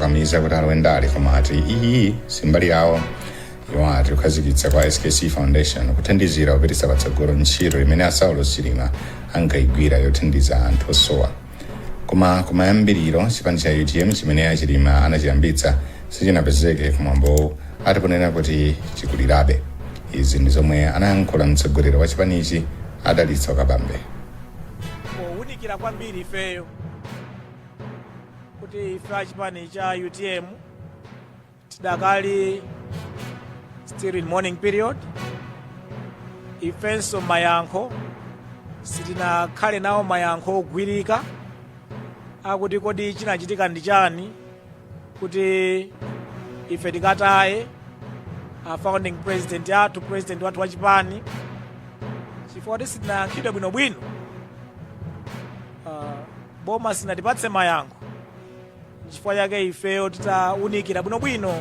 Akuwakakamiza kuti alowe ndale, koma ati iyi simbali yawo. Iwo ati kukhazikitsa kwa SKC Foundation kuthandizira kupititsa patsogolo ntchito imene a Saulos Chilima ankayigwira yothandiza anthu osowa. Koma kumayambiriro, chipani cha UTM chimene aChilima anachiyambitsa sichinapezeke kumwambowu, ati ponena kuti chikulirabe. Izi ndi zomwe anayankhula mtsogoleri wa chipanichi, a Dalitso Kabambe. Powunikira kwambiri ifeyo kuti ife achipani cha UTM tidakali still in mourning period, ifenso mayankho sitinakhale nawo, mayankho ogwirika akuti kodi chinachitika ndi chani kuti ife tikataye a founding president athu, president wathu wa chipani, chifukwa kuti sitinayankhidwe bwinobwino. Boma sinatipatse mayankho. Chifukwa chake ifeyo titawunikira bwinobwino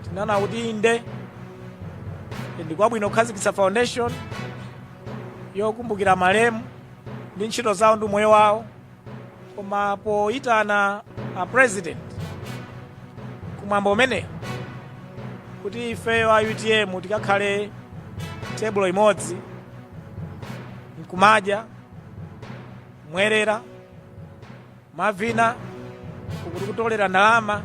tinaona kuti inde, ndi kwabwino kukhazikitsa foundation yokumbukira malemu ndi ntchito zawo ndi moyo wawo, koma poyitana a president kumwambo umenewo kuti ifeyo a UTM tikakhale tebulo imodzi nkumadya, mwerera, mavina, ukuti kutolera ndalama,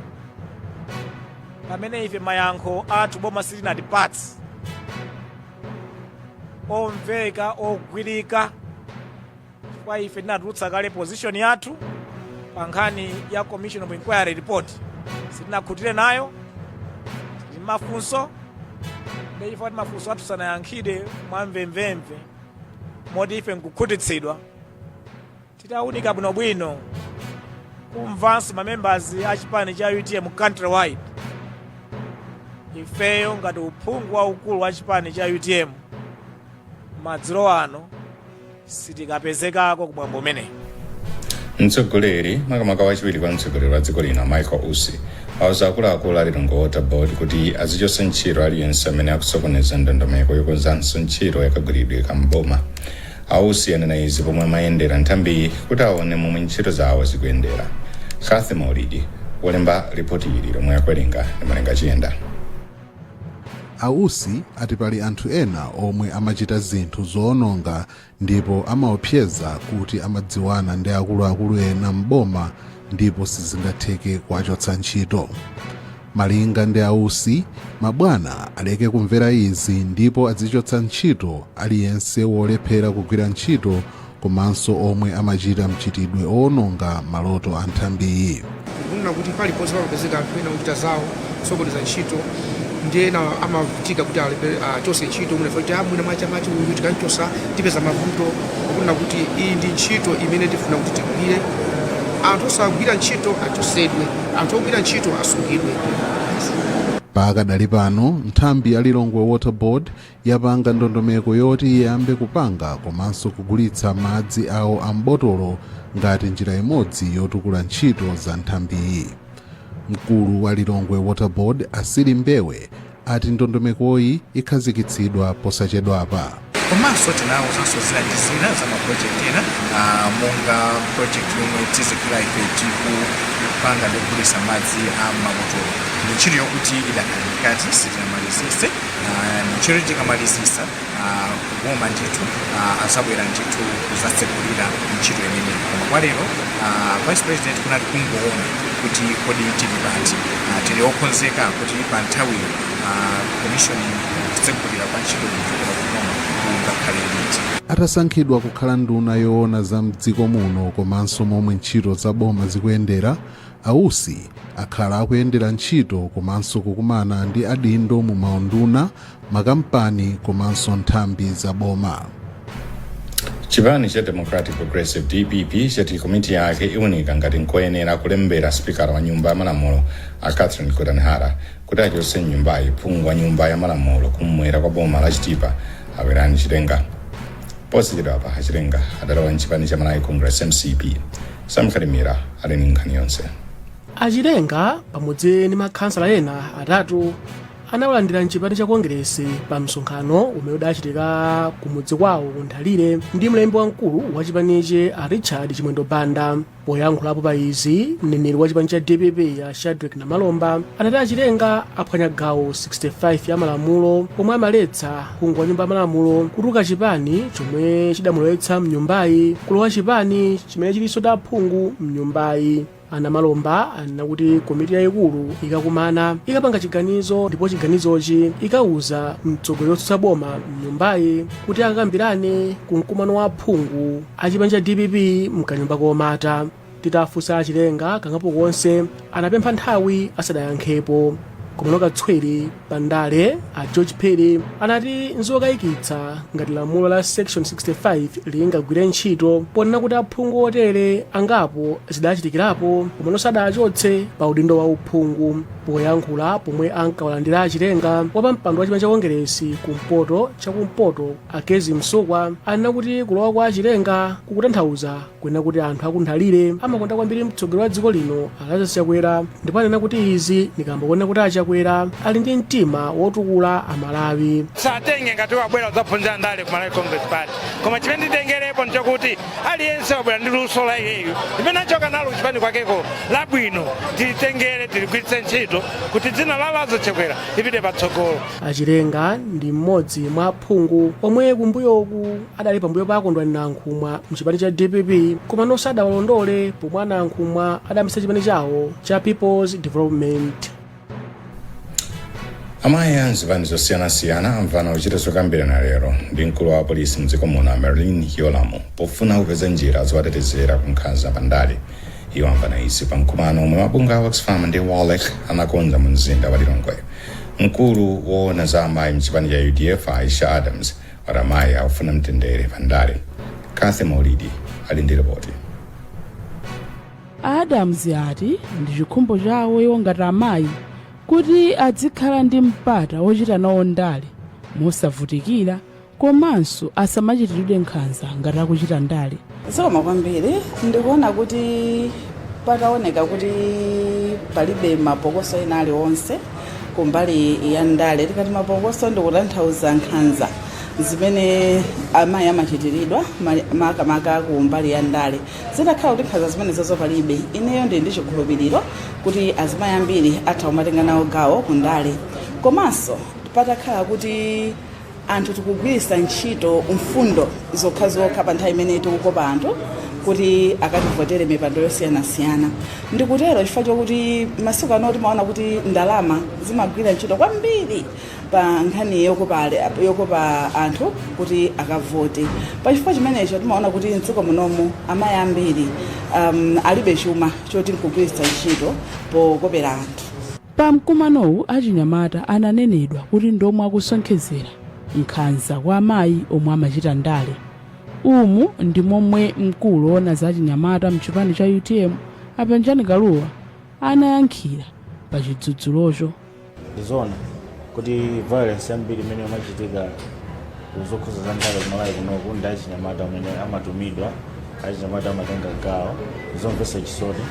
pamene ife mayankho athu boma silinatipatse omveka, ogwirika, chifukwa ife tinatulutsa kale position yathu pa nkhani ya Commission of Inquiry report, sitinakhutire nayo, tili mafunso. Ndi chifukwa kuti mafunso athu sanayankhidwe mwamvemvemve moti ife nkukhutitsidwa, titawunika bwinobwino, kumvanso mamembers a chipani cha UTM countrywide, ifeyo ngati uphungu waukulu wa chipani cha UTM madzulo ano sitikapezekako kumwambo umenewu. Mtsogoleri, makamaka wachiwiri kwa mtsogoleri wa dziko lino, Michael Usi, auza akuluakulu a Lilongwe Water Board kuti azichotsa ntchito aliyense amene akusokoneza ndondomeko yokonzanso ntchito yakagwiridwe kamboma. AUsi anena izi pomwe amayendera nthambiyi kuti aone momwe ntchito zawo zikuyendera. Kathy Maulidi wolemba ripoti ili, lomwe akuwerenga ndi Malenga Chiyenda. AUsi ati pali anthu ena omwe amachita zinthu zoononga ndipo amaopseza kuti amadziwana ndi akuluakulu ena m'boma ndipo sizingatheke kuwachotsa ntchito. Malinga ndi aUsi, mabwana aleke kumvera izi ndipo azichotsa ntchito aliyense wolephera kugwira ntchito komanso omwe amachita mchitidwe owononga maloto a nthambiyi. Kunena kuti paliponse pamapezeka anthu ena ochita zawo, kusokoneza ntchito, ndi ena amavutika kuti achose ntchito mwina kuti mwina mwachamachi uyu tikanchosa tipeza mavuto. Kunena kuti iyi ndi ntchito imene tifuna kuti tigwire, anthu osagwira ntchito achosedwe, anthu ogwira ntchito asungidwe. Pakadali pano, nthambi ya Lilongwe Water Board yapanga ndondomeko yoti iyambe kupanga komanso kugulitsa madzi awo a m'botolo ngati njira imodzi yotukula ntchito za nthambiyi. Mkulu wa Lilongwe Water Board, Asili Mbewe, ati ndondomekoyi ikhazikitsidwa posachedwapa. Komanso tinawuzanso zina ndi zina za maproject ena, monga project yomwe tizikhala ife tikupanga ndi kugulitsa madzi a mabotolo. Ndi ntchito yokuti idakali mkati, sitinamalizise. Ndi ntchito tikamalizisa, kuboma ndithu azabwera ndithu kuzatsekulira ntchito imeneyi. Koma kwa lero, Vice President kunali kungoona kuti kodi tili pati, tili okonzeka kuti pa nthawiyo commission kutsekulira kwa ntchito kuchokera kuboma kungakhale liti. Atasankhidwa kukhala nduna yoona za mdziko muno komanso momwe ntchito za boma zikuyendera, aUsi akhala akuyendera ntchito komanso kukumana ndi adindo mu maunduna, makampani komanso nthambi za boma. Chipani cha Democratic Progressive, DPP, chati komiti yake iwunika ngati nkoyenera kulembera sipikala wa Nyumba ya Malamulo, a Catherine Gotani Hara, kuti achotse mnyumbayi phungu wa Nyumba ya Malamulo kumwera kwa boma la Chitipa, a Werani Chilenga. Posachedwapa aChilenga adalowa mchipani cha Malawi Congress, MCP. Samkhalimira ali ndi nkhani yonse. AChilenga pamodzi ndi makhansala ena atatu Anawalandira mchipani cha Kongeresi pa msonkhano umene udachitika kumudzi kwawo ku Nthalire ndi mlembi wamkulu wa chipanichi, a Richard Chimwendo Banda. Poyankhulapo pa izi, mneneri wa chipani cha DPP, a Shadrack Namalomba, anati Achilenga aphwanya gawo 65 ya malamulo omwe amaletsa phungu wa nyumba ya malamulo kutuluka chipani chomwe chidamulowetsa mnyumbayi kulowa chipani chimene chilinso ndi aphungu mnyumbayi. Anamalomba anena kuti komiti yayikulu ikakumana ikapanga chiganizo, ndipo chiganizochi ikauza mtsogoleri wotsutsa boma mnyumbayi kuti akakambirane ku mkumano wa aphungu a chipani cha DPP mkanyumba komata. Titafunsa Achilenga kangapo konse, anapempha nthawi asadayankhepo. Komano katswiri pa ndale a George Perry anati nzokayikitsa ngati lamulo la section 65 lingagwire ntchito, ponena kuti aphungu otere angapo zidachitikirapo komano sadachotse pa udindo wa uphungu. Poyankhula pomwe ankawalandira Achilenga, wapampando wa chipani cha Kongeresi kumpoto chakumpoto, Akezi Msukwa, anena kuti kulowa kwa Achilenga kukutanthauza kunena kuti anthu akunthalire amakonda kwambiri mtsogoleri wa dziko lino, Lazarus Chakwera, ndipo anena kuti izi ndikamba kuona kuti Achakwera ali ndi mtima wotukula Amalawi. Satenge ngati wabwera kudzaphunzira ndale ku Malawi Congress Party, koma chimene nditengerepo nchokuti aliyense wabwera ndi luso la iyeyu limene achoka nalo kuchipani kwakeko labwino, tilitengere, tiligwiritse ntchito kuti dzina la Lazarus Chakwera lipite patsogolo. Achilenga ndi mmodzi mwa aphungu omwe kumbuyoku adali pambuyo pa Akondwani Nankhumwa mchipani cha DPP, koma sadawalondole pomwe Anankhumwa adayambitsa chipani chawo cha People's Development. Amayi a mzipani zosiyanasiyana amvana kuchita zokambirana lero ndi mkulu wa apolisi mdziko muno, Merlyne Yolamu, pofuna kupeza njira zowatetezera ku nkhanza pandale. Iwo amvana izi pa mkumano omwe mabungwe a Oxfam ndi WALEC anakonza mu mzinda wa Lilongwe. Mkulu woona za amayi mchipani cha UDF, Aisha Adams, wati amayi akufuna mtendere pandale. Kathy Maulidi ali ndi ripoti. Adams ati ndi chikhumbo chawo iwo ngati amayi kuti adzikhala ndi mpata wochita nawo ndale mosavutikira, komanso asamachitiridwe nkhanza ngati akuchita ndale. Zikoma kwambiri. Ndikuona kuti pataoneka kuti palibe mapokoso ena aliwonse kumbali ya ndale, tikati mapokoso ndikutanthauza nkhanza zimene amayi amachitiridwa makamaka kumbali ya ndale, zitakhala kuti nkhanza zimenezozo palibe, ineyo ndili ndi chikhulupiriro kuti azimayi ambiri atha kumatenga nawo gawo ku ndale. Komanso patakhala kuti anthu tikugwiritsa ntchito mfundo zokhazokha pa nthawi imene tikukopa anthu kuti akativotere mipando yosiyanasiyana. Ndikutero chifukwa chokuti masiku ano timaona kuti ndalama zimagwira ntchito kwambiri pa nkhani yokopa anthu kuti akavote. Pachifukwa chimenecho timaona kuti mdziko munomu amayi ambiri alibe chuma choti nkugwiritsa ntchito pokopera anthu. Pa mkumanowu, achinyamata ananenedwa kuti ndomwe akusonkhezera nkhanza kwa amayi omwe amachita ndale. Umu ndi momwe mkulu woona za achinyamata mchipani cha UTM, Apenjani Kaluwa, anayankhira pa chidzudzulocho. Ndizoona kuti violence yambiri imene imachitika kuzokhuza za ndale kumalawi kunoku ndi achinyamata amene amatumidwa, achinyamata amatenga gawo. Zomvetsa chisoni.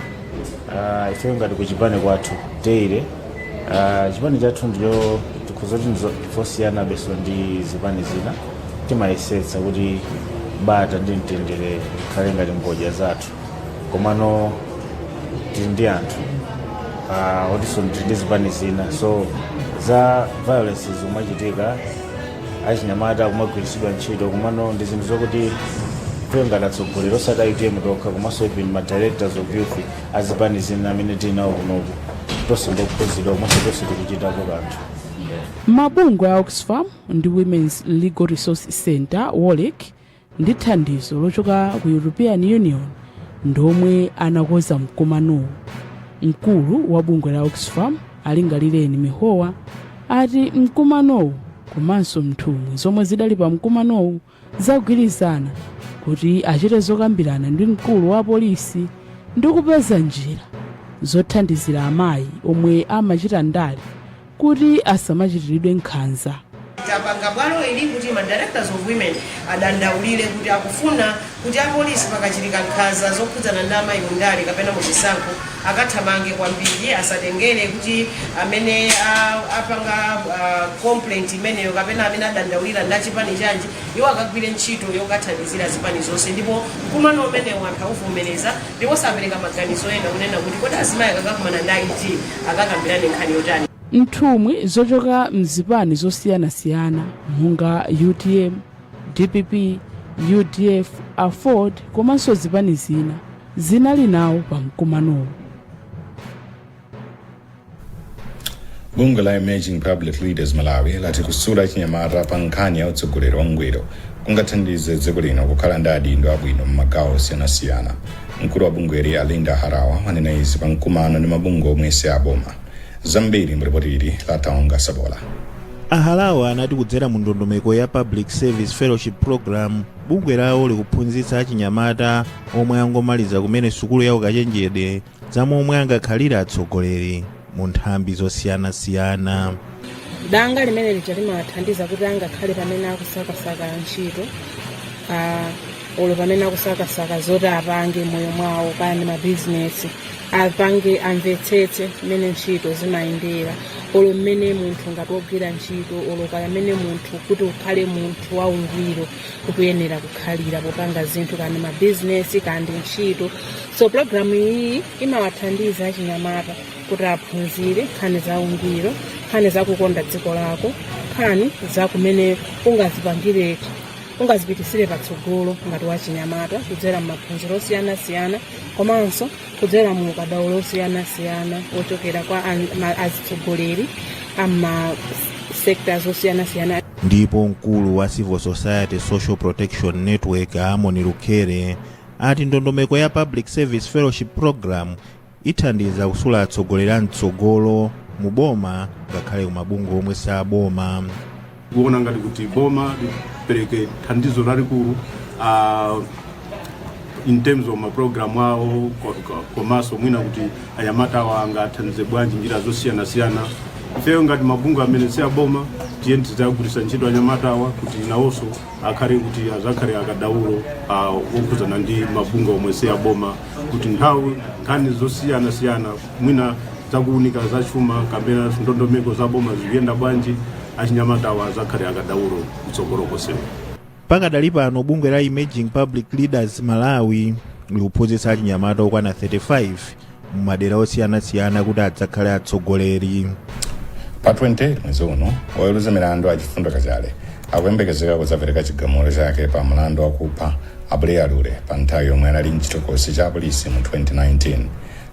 Ifeyo ngati kuchipani kwathu daily, chipani chathu ndiyo tikhuza kuti ndifosiyana beso ndi zipani zina. Timayesetsa kuti bata ndi mtendere ikhale ngati ngodya zathu, komano tili ndi anthu otinso tili ndi zipani zina, so za violence zimachitika, achinyamata kumagwiritsidwa ntchito. Komano ndi zinthu zokuti ifeyo ngati atsogoleri, osati UTM tokha, komanso even ma directors of youth azipani zina amene tili nawo kunoku, tonse ndokhudzidwa komanso tonse tikuchitapo kanthu. Mabungwe a Oxfam ndi Women's Legal Resource Center, WOLREC, ndi thandizo lochoka ku European Union ndomwe anakonza mkumanowu. Mkulu wa bungwe la Oxfam, Alingalireni Mihowa, ati mkumanowu komanso nthumwi zomwe zidali pa mkumanowu zagwirizana kuti achite zokambirana ndi mkulu wa polisi ndi kupeza njira zothandizira amayi omwe amachita ndale kuti asamachitiridwe nkhanza. Tapanga bwalo ili kuti ma directors of women adandaulire kuti akufuna Kuti apolisi pakachitika nkhanza zokhudzana ndi amayi mundale kapena muchisankho, akathamange kwambiri, asatengere kuti amene apanga complaint imeneyo kapena amene adandaulira ndi achipani chanji. Iwo akagwire ntchito yokathandizira zipani zonse. Ndipo mkumano umenewo anthu akuvomereza ndipo sapereka maganizo ena kunena kuti kodi azimayi akakakumana ndi IG akakambirane nkhani yotani. Nthumwi zochoka mzipani zosiyanasiyana monga UTM, DPP, UDF, AFORD komanso zipani zina zinali nawo pa mkumanowo. Bungwe la Emerging Public Leaders Malawi lati kusula chinyamata pa nkhani ya utsogoleri wangwiro kungathandize dziko lino kukhala ndi adindo abwino m'magawo osiyanasiyana. Mkulu wa bungweli, a Linda Harawa, wanena izi pa mkumano ndi mabungwe omwe si aboma. Zambiri mu ripoti ili la Taonga Sabola. A Harawa anati kudzera mu ndondomeko ya Public Service Fellowship Program, bungwe lawo likuphunzitsa achinyamata omwe angomaliza kumene sukulu ya ukachenjede za momwe angakhalire atsogoleri mu nthambi zosiyanasiyana. Danga limene lija limawathandiza kuti angakhale pamene akusakasaka ntchito, olo pamene akusakasaka zoti apange moyo mwawo, kaya ndi mabizinesi apange, amvetsetse mmene ntchito zimayendera, olo mmene munthu ngati wogwira ntchito, olo kaya mmene munthu kuti ukhale munthu waungwiro ukuyenera kukhalira popanga zinthu, kaya ndi mabizinesi, kaya ndi ntchito. So programu iyi imawathandiza achinyamata kuti aphunzire nkhani za ungwiro, nkhani za kukonda dziko lako, nkhani za kumene ungazipangire, ungazipitisire patsogolo ngati wachinyamata kudzera m'maphunziro osiyanasiyana komanso kudzera mu ukadaulo osiyanasiyana ochokera kwa azitsogoleri ama sectors osiyanasiyana. Ndipo mkulu wa Civil Society Social Protection Network, Amon Lukhere, ati ndondomeko ya Public Service Fellowship Program ithandiza kusula atsogoleri a mtsogolo mu boma ngakhale ku mabungwe omwe si aboma. Kuona ngati kuti boma lipereke thandizo lalikulu in terms of maprogramu awo, komanso mwina kuti anyamata awo angathandize bwanji njira zosiyanasiyana. Ifeyo ngati mabungwe amene si aboma, tiye tidzagwiritsa ntchito anyamata awa kuti nawonso akhale kuti azakhale akadaulo okhudzana ndi mabungwe omwe si aboma, kuti nthawi nkhani zosiyanasiyana, mwina zakuunika zachuma kapena ndondomeko za boma zikuyenda bwanji, achinyamata awa azakhale akadaulo kutsogolo kosewa. Pakadali pano, bungwe la Emerging Public Leaders Malawi likuphunzitsa achinyamata okwana 35 mu madera osiyanasiyana kuti adzakhale atsogoleri. Pa 28 mwezi uno, woweruza milandu a Chifundo Kachale akuyembekezeka kudzapereka chigamulo chake pa mlandu wakupha a Buleya Lule pa nthawi yomwe anali mchitokosi cha apolisi mu 2019.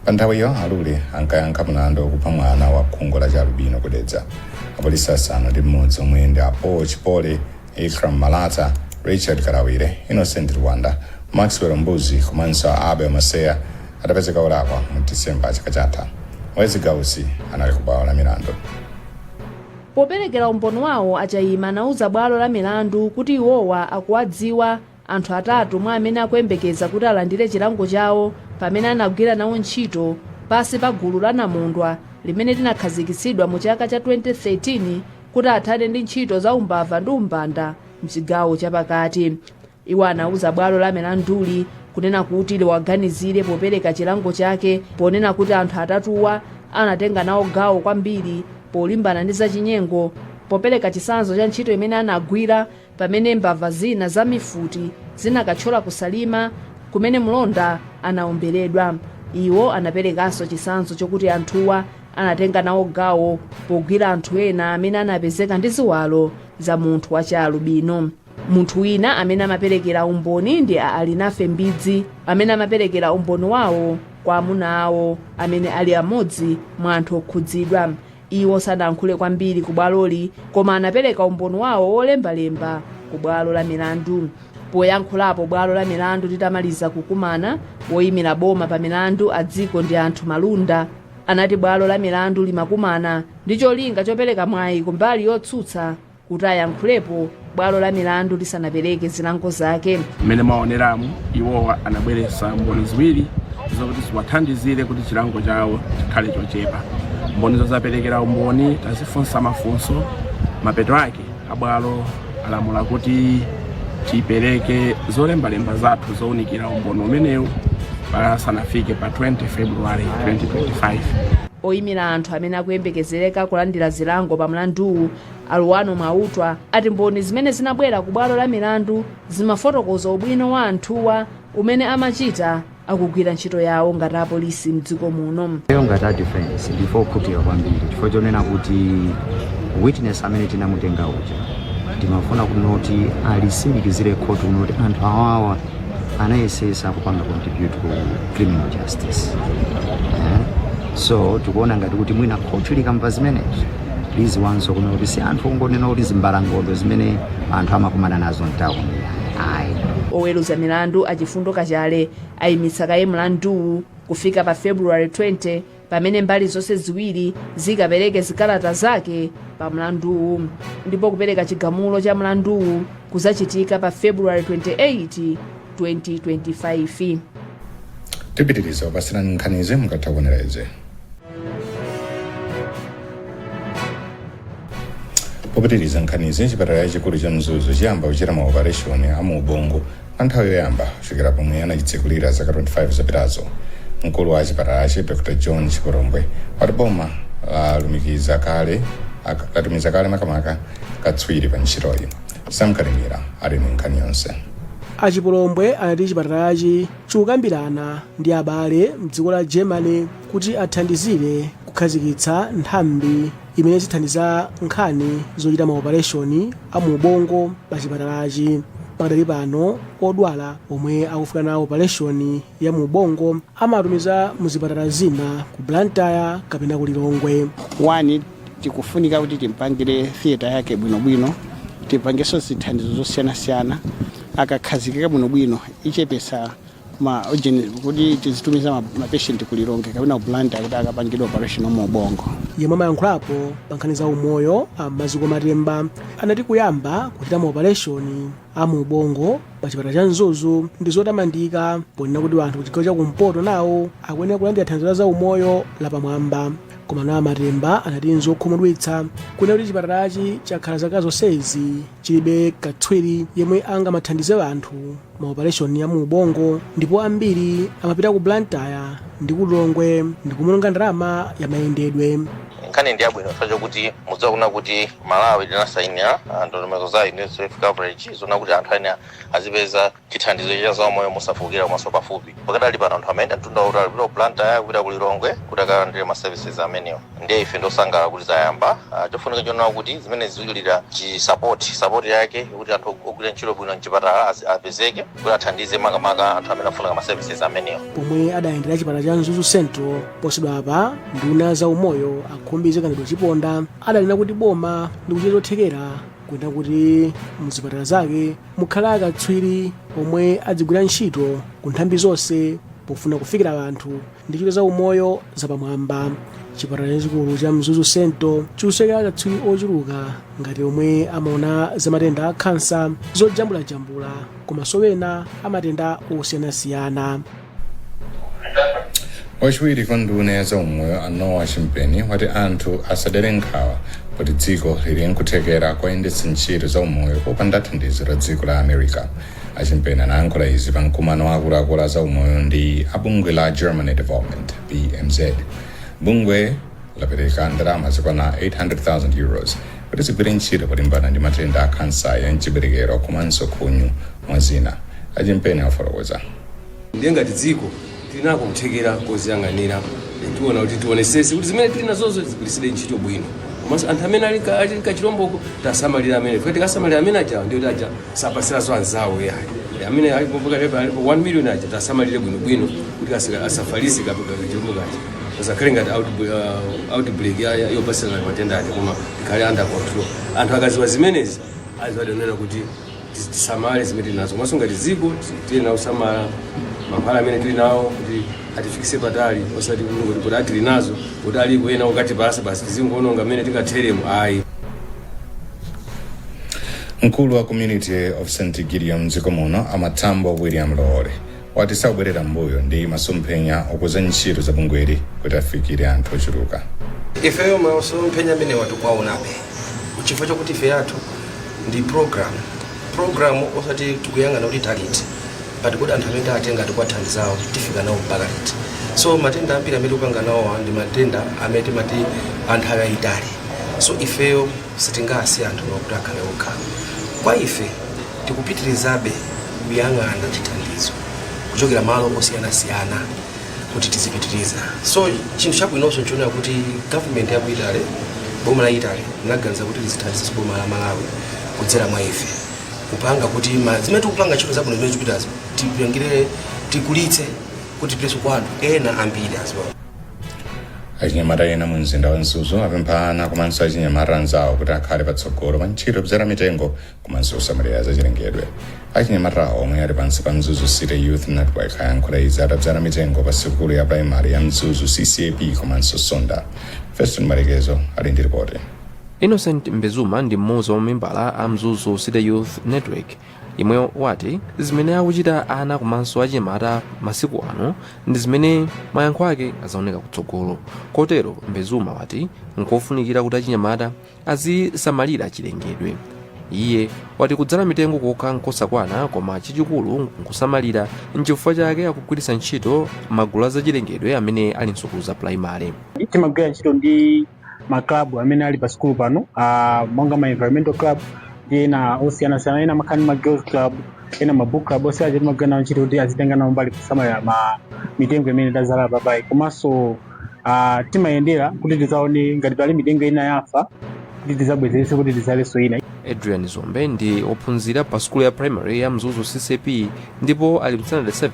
Pa nthawiyo, a Lule ankayankha mlandu wakupha mwana wa khungu la chialubino ku Dedza. Apolisi 6 omwe ndi a Paul Chipole, Ikram Malata, Richard Kalawire, Innocent Rwanda, Maxwell Mbuzi komanso Abel Maseya adapezeka olakwa mu Disemba chaka chatha. Wezi Gausi anali ku bwalo la milandu. Poperekera umboni wawo, a Chaima anauza bwalo la milandu kuti iwowa akuwadziwa anthu atatu mwa amene akuyembekeza kuti alandire chilango chawo pamene anagwira nawo ntchito pasi pa gulu la Namondwa limene linakhazikitsidwa mu chaka cha 2013 kuti athane ndi ntchito za umbava ndi umbanda mchigawo chapakati. Iwo anauza bwalo la milanduli kunena kuti liwaganizire popereka chilango chake, ponena kuti anthu atatuwa anatenga nawo gawo kwambiri polimbana ndi zachinyengo, popereka chitsanzo cha ntchito imene anagwira pamene mbava zina za mifuti zinakathyola ku Salima kumene mlonda anaomberedwa. Iwo anaperekanso chitsanzo chokuti anthuwa anatenga nawo gawo pogwira anthu ena amene anapezeka ndi ziwalo za munthu wa chialubino. Munthu wina amene amaperekera umboni ndi a Alinafe Mbidzi, amene amaperekera umboni wawo kwa amuna awo amene ali amodzi mwa anthu okhudzidwa. Iwo sanayankhule kwambiri ku bwaloli koma anapereka umboni wawo wolembalemba ku bwalo la milandu. Poyankhulapo bwalo la milandu litamaliza kukumana, woyimira boma pa milandu a Dziko ndi Anthu Malunda anati bwalo la milandu limakumana ndi cholinga chopereka mwayi kumbali yotsutsa kuti ayankhulepo bwalo la milandu lisanapereke zilango zake. Mmene mwaoneramu, iwowa anabweretsa mboni ziwiri zokuti ziwathandizire kuti chilango chawo chikhale chochepa. Mbonizo zaperekera umboni, tazifunsa mafunso, mapeto ake abwalo alamula kuti Tipereke zolembalemba zathu zowunikira umboni umenewu pasanafike pa 20 February 2025. Oyimira anthu amene akuyembekezereka kulandira zilango pa mlanduwu, Aluwano Mwautwa, ati mboni zimene zinabwera ku bwalo la milandu zimafotokoza ubwino wa anthuwa umene amachita akugwira ntchito yawo ngati apolisi mdziko muno. Iyo ngati a defense ndife okhutira kwambiri chifukwa chonena kuti witness amene tinamutenga uja timafuna kunoti alisimikizire khoti kunoti anthu awawa anayesesa kupanga contribute ku criminal justice, eh? So tikuona ngati kuti mwina khoti likamva zimenezo liziwanso kuno kuti si anthu ongonena kuti zimbalangondo zimene anthu amakumana nazo mtawuni, ayi. Oweruza milandu Achifundo Kachale ayimitsa kaye mlanduwu kufika pa February 20, pamene mbali zonse ziwiri zikapereke zikalata zake pa mlanduwu, ndipo kupereka chigamulo cha mlanduwu kuzachitika pa February 28, 2025. Tipitiriza kupasirani nkhanizi mukatha kuonera izi. Popitiriza nkhanizi, chipatala chachikulu cha Mzuzu chiyamba kuchita maopareshoni a mu ubongo pa nthawi yoyamba kuchokera pomwe anachitsekulira zaka 25 zapitazo. Mkulu wa chipatalachi, Dr John Chipolombwe, wati boma latumiza kale makamaka katswiri pa ntchitoyi. Sam Kalimira ali ndi nkhani yonse. Achipolombwe anati chipatalachi chikukambirana ndi abale mdziko la Germany kuti athandizire kukhazikitsa nthambi imene izithandiza nkhani zochita maopareshoni a mu ubongo pa chipatalachi. Pakadali pano odwala omwe akufuna nawo opareshoni ya mu ubongo amatumiza mu zipatala zina ku Blantyre kapena ku Lilongwe. One, tikufunika kuti timpangire theatre yake bwinobwino, tipangenso zithandizo zosiyanasiyana. Akakhazikika bwinobwino ichepesa ma ujeni kuti tizitumiza ma patient ku Lilongwe kapena ku Blantyre kuti akapangidwe operation mu ubongo. Yemwe amayankhulapo pa nkhani za umoyo, a Maziko Matemba, anati kuyamba kuchita maopareshoni a mu ubongo pa chipatala cha Mzuzu ndi zotamandika, ponena kuti anthu ku chigawo cha kumpoto nawo akuyenera kulandira thandizo la za umoyo lapamwamba. Komano a Matemba anati nzokhumudwitsa kunena kuti chipatalachi chakhala zaka zonsezi chilibe katswiri yemwe angamathandize anthu maopareshoni a mu ubongo, ndipo ambiri amapita ku Blantyre ndi ku Lilongwe ndi kumaononga ndalama ya mayendedwe. Nkhani ndi yabwino chifukwa chokuti mudziwa kuna kuti Malawi tinasayinira ndondomeko za universal health coverage, zona kuti anthu ayenera azipeza chithandizo cha zaumoyo mosafukira komanso pafupi. Pakadali pano anthu amayenda mtunda wautali kupita ku Blantyre, kupita ku Lilongwe kuti akalandire ma services amenewo. Ndiye ife ndosangalala kuti zayamba. Chofunika chonena kuti zimene zilira chi support yake kuti anthu ogwira ntchito bwino mchipatala apezeke kuti athandize makamaka anthu amene afunika ma services amenewo. Pomwe adayendera chipatala cha Mzuzu Central posachedwapa, nduna za umoyo a Khumbize Kandodo Chiponda adanena kuti boma likuchita chothekera kuona kuti muzipatala zake mukhale akatswiri omwe adzigwira ntchito ku nthambi zonse pofuna kufikira anthu ndi ntchito za umoyo zapamwamba. Chipatala chachikulu cha Mzuzu Central chikusowekera akatswiri ochuluka ngati omwe amaona za matenda a khansa, zojambulajambula komanso ena amatenda osiyanasiyana. Wachiwiri kwa nduna ya zaumoyo a Noah Chimpeni wati anthu asadere nkhawa kuti dziko lili nkuthekera koyendetsa ntchito zaumoyo popanda thandizo la dziko la America. Achimpeni anayankhula izi pa mkumano wa akuluakulu a zaumoyo ndi a bungwe la Germany Development, BMZ. Bungwe lapereka ndalama zokwana €800,000 kuti zigwire ntchito polimbana ndi matenda a khansa ya mchiberekero komanso khunyu, mwa zina. Achimpeni afotokoza. Ndiye ngati dziko tilinako kuthekera koziyang'anira, tiona kuti tionesese kuti zimene tili nazozo zigwiritsidwe ntchito bwino, komanso anthu amene ali kachilomboko tasamalira amene fika tikasamalira amene aja, ndiye kuti aja sapasiranso anzawo yayi. Amene alipo pakati alipo 1 million aja tasamalire bwinobwino kuti asafalitse kachilombo kaja, asakhale ngati outbreak yopasirana matenda aja, koma tikhale under control. Anthu akaziwa zimenezi aziwadonena kuti tisamale zimene tili nazo, komanso ngati dziko tiyenera kusamala mankhwala amene tili nawo kuti atifikise patali, osati kuti kuti atili nazo kuti aliko ena ukatipasa basi tizingoononga amene tingatheremo, ayi. Mkulu wa Community of St Gideon mdziko muno, Amatambo William Loole, wati sakubwerera mbuyo ndi masomphenya okuza ntchito za bungweli kuti afikire anthu ochuluka. Ifeyo masomphenya amene tikuwaonabe chifukwa chokuti ife yathu ndi program. Program osati tikuyang'ana kuti taliti, but kuti anthu amene tawatenga tikuwathandizawo tifika nawo mpaka liti. So matenda ambiri amene tikupanga nawowa ndi matenda amene timati anthawi yayitali, so ifeyo sitingasiye anthu kuti akhale okha. Kwa ife tikupitirizabe kuyang'ana chithandizo kuchokera malo osiyanasiyana kuti tizipitiriza. So chinthu chabwinonso nchionera kuti government ya ku Italy, boma la Italy, linaganiza kuti lizithandiza boma la Malawi kudzera mwa ife kupanga kuti zimene tikupanga, ntchito zabwino zimene tikupitazo, tipangire, tikulitse kuti tipitenso kwa anthu ena ambiri as well. Achinyamata ena mu mzinda wa Mzuzu apempha ana komanso achinyamata anzawo kuti akhale patsogolo pa ntchito yodzala mitengo komanso kusamalira zachilengedwe. Achinyamatawo, omwe ali pansi pa Mzuzu City Youth Network, ayankhula izi atadzala mitengo pa sukulu ya primary ya Mzuzu CCAP komanso Sonda. Feston Malekezo ali ndi ripoti. Innocent Mbezuma ndi mmodzi wa mamembala a Mzuzu City Youth Network yemwe wati zimene akuchita ana komanso achinyamata masiku ano ndi zimene mayankho ake azaoneka kutsogolo. Kotero Mbezuma wati nkofunikira kuti achinyamata azisamalira chilengedwe. Iye wati kudzala mitengo kokha nkosakwana, koma chachikulu nkusamalira, nchifukwa chake akugwiritsa ntchito magulu azachilengedwe amene ali msukulu za primary. Timagwira ntchito ndi ma club amene ali pa sukulu pano, monga ma environmental club ndi ena osiyanasiyana. Ena amakhala ndi ma girls club, ena ma book club. Onse aja timagwira nawo ntchito kuti azitenga nawo mbali kusamalira ma mitengo imene tadzala papayi. Komanso timayendera kuti tizaone ngati pali mitengo ina yafa kuti tizabwezeretse kuti tidzalenso ina. Adrian Zombe ndi wophunzira pa sukulu ya primary ya Mzuzu CCAP ndipo ali mu standard 7,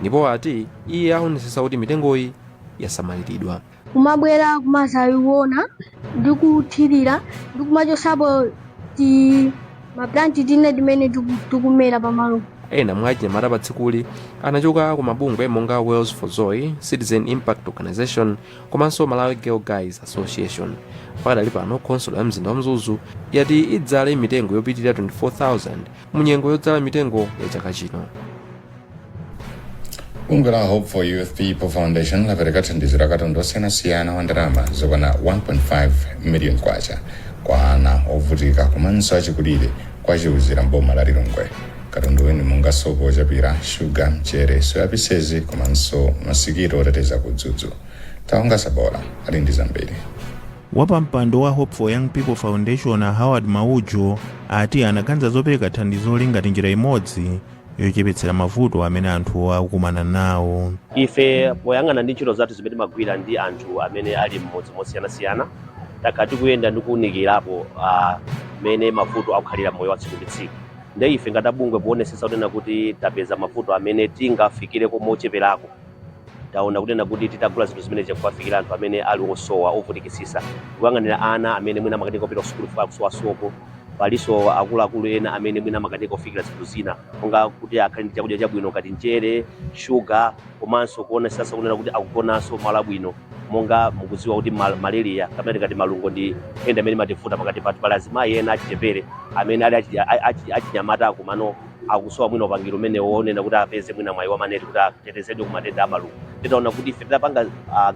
ndipo ati iye aonetsetsa kuti mitengoyi yasamaliridwa. Kumabwera kumazayiona ndi kuthirira ndi kumachosapo ti ma plant tine timene tikumera pamalo. Ena mwa achinyamata pa tsikuli anachoka ku mabungwe monga Wales for Zoe, Citizen Impact Organization komanso Malawi Girl Guides Association. Pakadali pano khonsolo ya mzinda wa Mzuzu yati idzale mitengo yopitirira 24,000 mu nyengo yodzala mitengo ya chaka chino. Bungwe la Hope for Youth People Foundation lapereka thandizo la katundu osiyanasiyana wa ndalama zokwana 1.5 million kwacha kwa ana ovutika komanso achikulire kwa Chiuzira mboma la Lilongwe. Katundu ndi monga sopo ochapira, shuga, mchere, soya pieces komanso masikito oteteza kudzudzu. Taonga Sabola ali ndi zambiri. Wapampando wa Hope for Young People Foundation, a Howard Maujo, ati anaganiza zopereka thandizoli ngati njira imodzi yochepetsera mavuto amene anthu akukumana nawo. Ife poyang'ana ndi ntchito zathu zimene timagwira ndi anthu amene ali mmudzi mosiyanasiyana, takhala tikuyenda ndi kuwunikirapo mmene mavuto akukhalira moyo wa tsiku ndi tsiku. Nde ife ngati abungwe, poonetsetsa kunena kuti tapeza mavuto amene tingafikireko mocheperako, taona kunena kuti titagula zinthu zimene kuwafikira anthu amene ali osowa, ovutikitsitsa, kuyang'anira ana amene mwina amakanika kupita kusukulu chifukwa akusowa sopo. Palinso akuluakulu ena amene mwina amakanika kufikira zinthu zina monga kuti akhale ndi chakudya chabwino ngati mchere, shuga, komanso kuonetsetsa kunena kuti akugonanso malo abwino. Monga mukudziwa kuti malaria kapena tikati malungo ndi nthenda imene imativuta pakati pathu. Pali azimayi ena achichepere amene ali achinyamata komano akusowa mwina upangiri umene wonena kuti apeze mwina mwayi wa maneti kuti atetezedwe ku matenda a malungo. Titaona kuti ife titapanga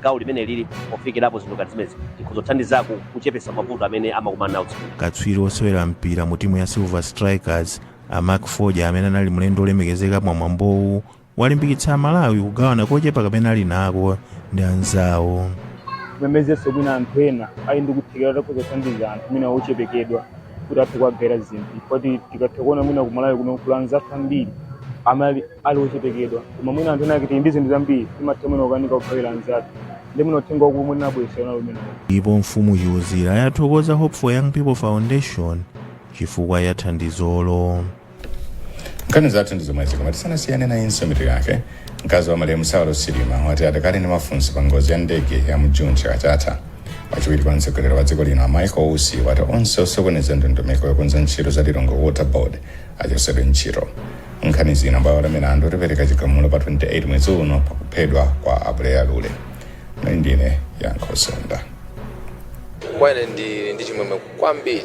gawo limene lili pofikirapo zinthu ngati zimenezi, tikhoza kuthandizako kuchepetsa mavuto amene amakumana nawo tsiku. Katswiri osewera mpira mu timu ya Silver Strikers, a Mark Fodya, amene anali mlendo olemekezeka pamwambowu, walimbikitsa Amalawi kugawana kochepa kamene ali nako ndi anzawo. Timemezenso mwina anthu ena ali ndi kuthekera kuti akhoza kuthandiza anthu mwina ochepekedwa kuti athe kuwagawira zinthu, chifukwa tikatha kuona mwina ku Malawi kuno kuli anzathu ambiri amene ali ochepekedwa, koma mwina anthu ena ake tili ndi zinthu zambiri, timatha mwina kukanika kugawira anzathu. Ndi mwina uthenga waukulu umene nabweretsa unali umenewo. Ndipo mfumu Chiuzira yathokoza Hope for Young People Foundation chifukwa cha thandizolo. Nkhani zathu ndi zomwezi, koma tisanasiyane nayinso mitu yake. Mkazi wa malemu Saulos Chilima wati adakali ndi mafunso pa ngozi ya ndege ya mu June chaka chatha. Wachiwiri kwa mtsogoleri wa dziko lino a Michael Usi wati onse osokoneza ndondomeko yokonza ntchito za Lilongwe Water Board achotsedwe ntchito. Nkhani zina, bwalo la milandu lipereka chigamulo pa 28 mwezi uno pakuphedwa kwa Abuleya Lule. Muli ndine Yankho Sonda. Kwa ine ndi chimwemwe kwambiri.